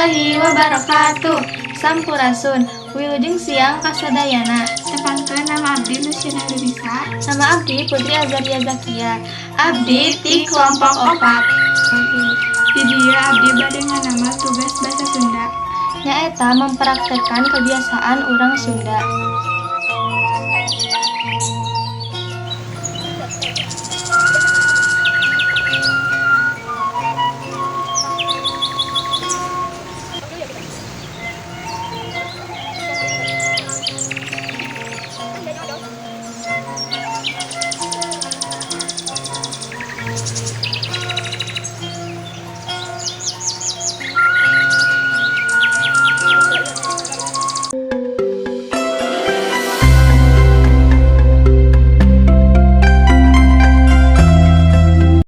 Warahmatullahi wabarakatuh. Sampurasun, wilujeng siang kasadayana. Tepangkeun, nama abdi Luciana Nurisa. Nama abdi Putri Azaria Zakia. Abdi ti kelompok 4. Di dieu abdi bade nganambah tugas basa Sunda. Nyaeta mempraktekkan kebiasaan urang Sunda.